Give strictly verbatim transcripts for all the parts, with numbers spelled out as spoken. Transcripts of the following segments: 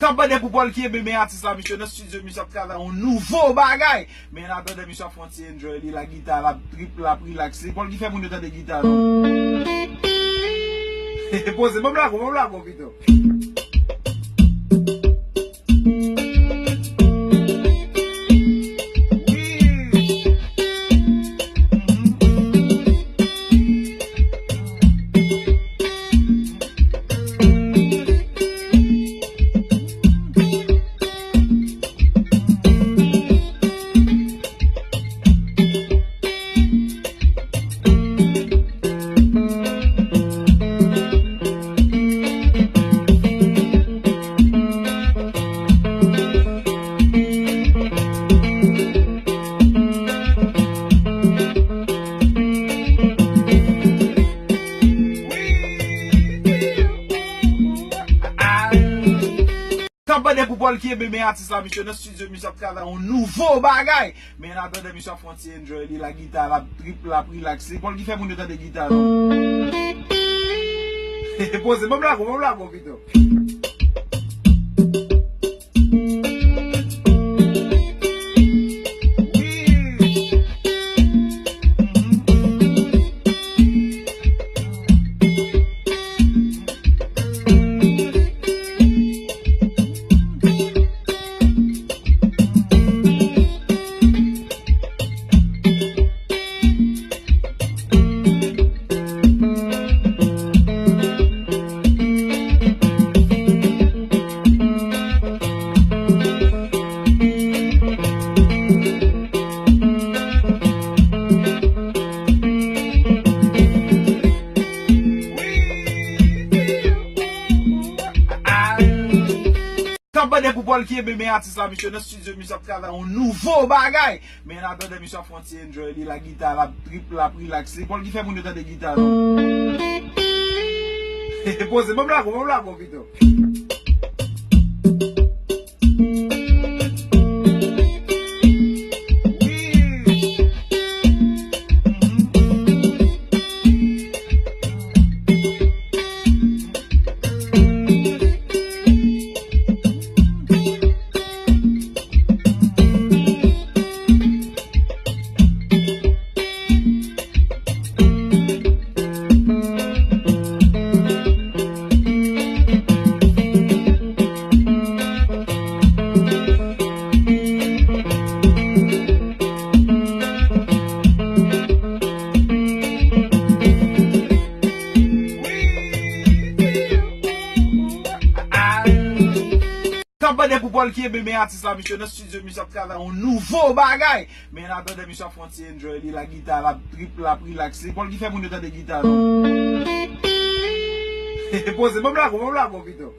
T ap mande pou Paul ki enben men atis la, misye nan estidyo, misye ap travay yon nouvo bagay. Men an atandan, misye ap fè yon ti enjoy li, la gita, l ap trip, l ap rilaks. Se Paul ki fè moun yo tande gita, non. Poze, ban m lago, ban m lago pito. T ap mande pou Paul ki enben men atis la, misye nan estidyo, misye ap travay yon nouvo bagay. Men an atandan, misye ap fè yon ti enjoy li, la gita, l ap trip, l ap rilaks. Se Paul ki fè moun yo tande gita, non. Poze, ban m lago, ban m lago pito. T ap mande pou Paul ki enben men atis la, misye nan estidyo, misye ap travay yon nouvo bagay. Men an atandan, misye ap fè yon ti enjoy li, la gita, l ap trip, l ap rilaks. Se Paul ki fè moun yo tande gita, non. Poze, ban m lago, ban m lago pito. T ap mande pou Paul ki enben men atis la, misye nan estidyo, misye ap travay yon nouvo bagay. Men an atandan, misye ap fè yon ti enjoy li, la gita, l ap trip, l ap rilaks. Se Paul ki fè moun yo tande gita, non. Poze, ban m lago, ban m lago pito.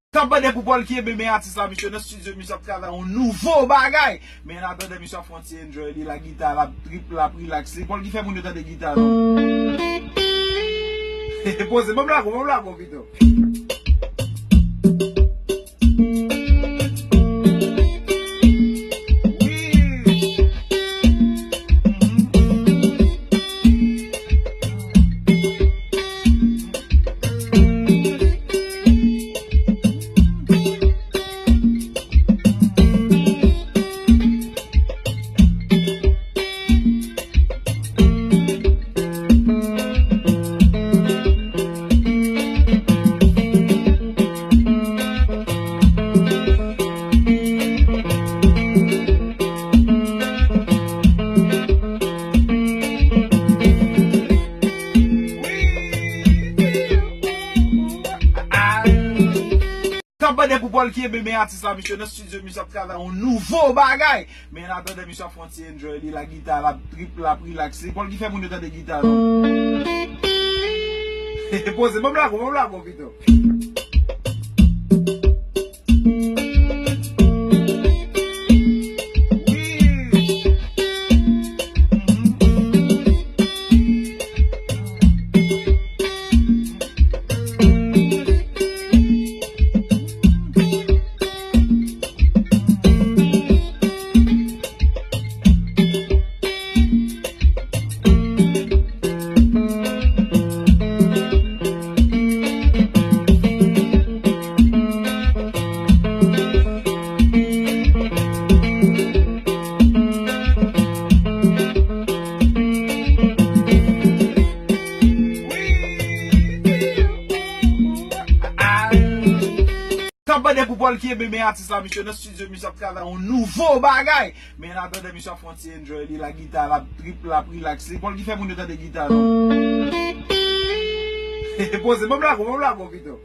T ap mande pou Paul ki enben men atis la, misye nan estidyo, misye ap travay yon nouvo bagay. Men an atandan, misye ap fè yon ti enjoy li, la gita, l ap trip, l ap rilaks. Se Paul ki fè moun yo tande gita, non. Poze, ban m lago, ban m lago pito. Paul ki enben men atis la, misye nan studio, misye ap travay yon nouvo bagay. Men an atandan, misye ap fè yon ti enjoy li, la gita, l ap trip, l ap rilaks. Se Paul ki fè moun yo tande gita, non. Poze, ban m lago, ban m lago pito. Tanp bande pou Paul ki enben men atis la, misye nan studio, misye ap travay yon nouvo bagay. Men an atandan, misye ap fè yon ti enjoy li, la gita, l ap trip, l ap rilaks. Se Paul ki fè moun yo tande gita, non. Poze, ban m lago, ban m lago pito.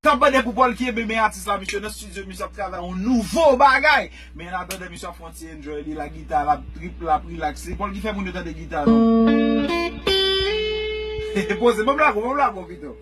Tanp bande pou Paul ki enben men atis la, misye nan studio, misye ap travay yon nouvo bagay. Men an atandan, misye ap fè yon ti enjoy li, la gita, l ap trip, l ap rilaks. Se Paul ki fè moun yo tande gita, non. Poze, ban m lago, ban m lago pito.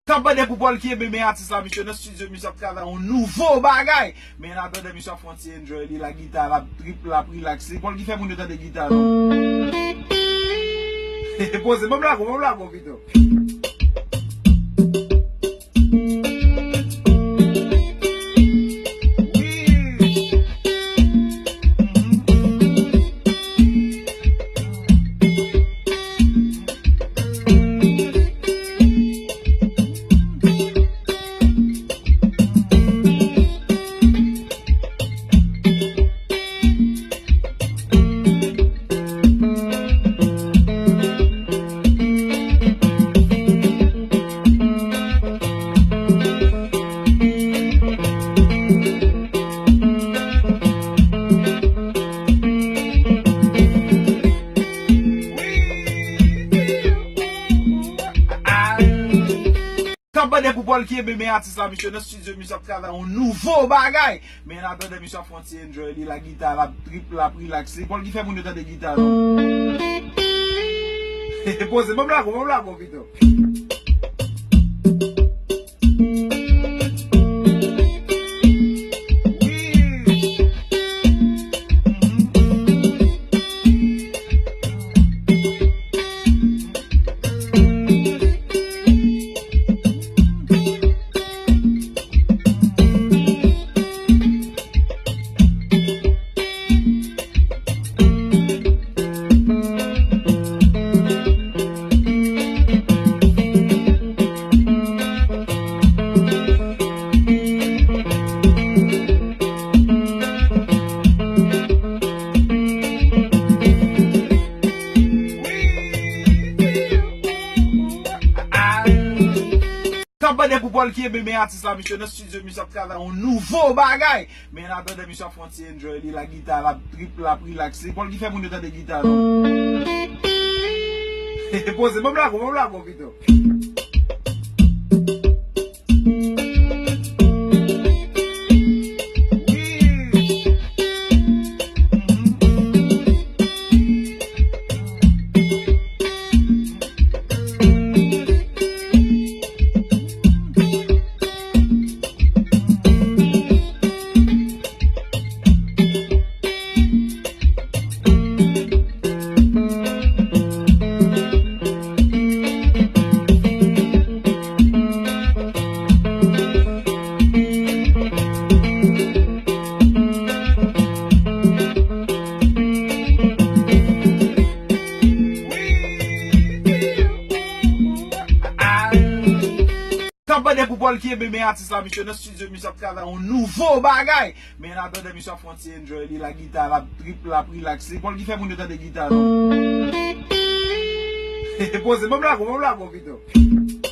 Tanp bande pou Paul ki enben men atis la, misye nan studio, misye ap travay yon nouvo bagay. Men an atandan, misye ap fè yon ti enjoy li, la gita, l ap trip, l ap rilaks. Se Paul ki fè moun yo tande gita, non. Poze, ban m lago, ban m lago pito. Tanp bande pou Paul ki enben men atis la, misye nan studio, misye ap travay yon nouvo bagay. Men an atandan, misye ap fè yon ti enjoy li, la gita, l ap trip, l ap rilaks. Se Paul ki fè moun yo tande gita, non. Poze, ban m lago, ban m lago pito. Ap mande pou Paul ki enben men atis la, misye nan studio, misye ap travay yon nouvo bagay. Men an atandan, misye ap fè yon ti enjoy li, la gita, l ap trip, l ap rilaks. Se Paul ki fè moun yo tande gita, non. Poze, ban m lago, ban m lago pito. Ap mande pou Paul ki enben men atis la, misye nan studio, misye ap travay yon nouvo bagay. Men an atandan, misye ap fè yon ti enjoy li, la gita, l ap trip, l ap rilaks. Se Paul ki fè moun yo tande gita, non. Poze, ban m lago, ban m lago pito.